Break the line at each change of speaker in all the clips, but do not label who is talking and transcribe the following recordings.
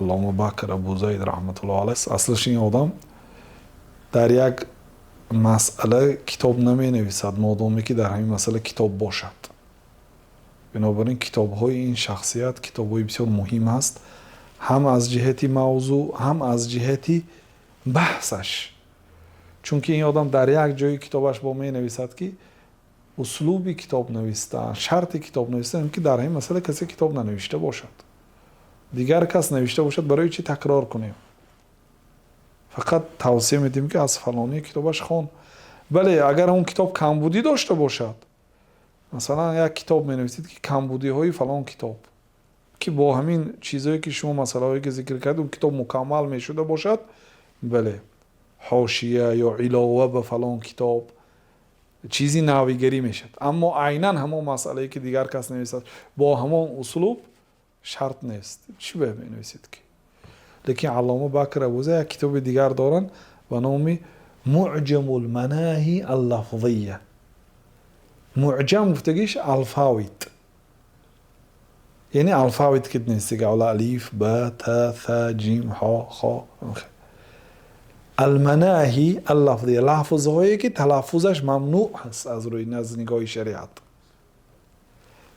Аллома Бакр Абу Зайд раҳматуллоҳ алайҳ. Аслаш ин одам дар як масъала китоб наменависад, модоме ки дар ҳамин масъала китоб бошад. Бинобар ин китобҳои ин шахсият китобҳои бисёр муҳим ҳаст, ҳам аз ҷиҳати мавзӯъ, ҳам аз ҷиҳати баҳсаш, чунки ин одам дар як ҷои китобаш бо менависад, ки услуби китоб навистан, шарти китоб навистан, ки дар ҳамин масъала касе китоб нанавишта бошад, дигар кас навишта бошад, барои чӣ такрор кунем? Фақат тавсия медиҳем, ки аз фалонии китобаш хон. Бале, агар он китоб камбудӣ дошта бошад, масалан, як китоб менависед, ки камбудиҳои фалон китоб, ки бо ҳамин чизҳое ки шумо, масъалаҳое ки зикр кардед, он китоб мукаммал мешуда бошад, бале, ҳошия ё илова ба фалон китоб чизи навигарӣ мешавад. Аммо айнан ҳамон масъалае ки дигар кас нависад, бо ҳамон услуб, шарт нест. Чӣ бояд менависед ки? Лекин Аллома Бакр Абуза як китоби дигар доранд ба номи Муъҷамул манаҳи аллафзия. Муъҷам гуфтагиш алфавит, яъне алфавит ки нест, алиф, ба, та, са, ҷим, ҳо, хо. Алманаҳи аллафзия, лафзҳое ки талаффузаш мамнӯъ ҳаст аз рӯи нигоҳи шариат.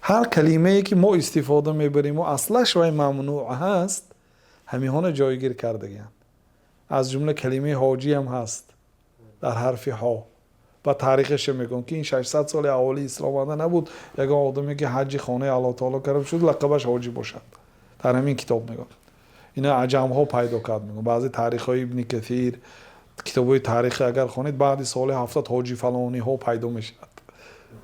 Ҳар калимае ки мо истифода мебариму аслаш вай мамнӯъ ҳаст, ҳамиҳона ҷойгир кардагианд. Аз ҷумла калимаи ҳоҷиам ҳаст дар ҳарфи ҳо ба таърихаша мегӯям, ки ин 600 соли аввали ислом омада набуд, ягон одаме ки ҳаҷҷи хонаи Аллоҳ таоло карда шуд, лақабаш ҳоҷӣ бошад. Дар ҳамин китоб мегӯям, ина аҷамҳо пайдо кард. Мегӯям, баъзе таърихҳои Ибни Касир, китобҳои таърихӣ агар хонед, баъди соли 70 ҳоҷи фалониҳо пайдо мешавад.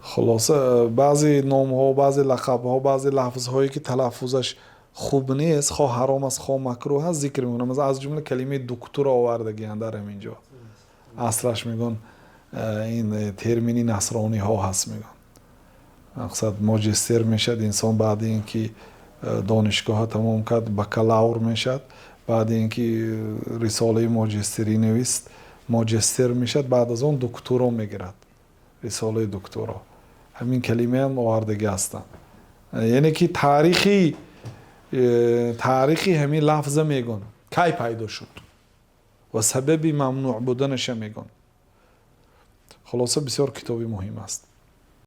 Хулоса, баъзе номҳо, баъзе лақабҳо, баъзе лафзҳое ки талаффузаш хуб нест, хоҳ ҳаром аст, хоҳ макрӯҳ аст, зикр мекунам. Масалан, аз ҷумла калимаи дуктуро овардагианд дар ҳамин ҷо. Аслаш, мегӯн, ин термини насрониҳо ҳаст. Мегӯн, мақсад, моҷистер мешавад инсон баъди ин ки донишгоҳа тамом кард, бакалавр мешавад, баъди ин ки рисолаи моҷистерӣ навист, моҷистер мешавад, баъд аз он дуктуро мегирад, рисолаи дуктуро. Ҳамин калимаам овардагӣ ҳастанд, яъне ки таърихи ҳамин лафза мегӯн, кай пайдо шуд ва сабаби мамнӯъ буданаша мегӯн. Хулоса, бисёр китоби муҳим аст.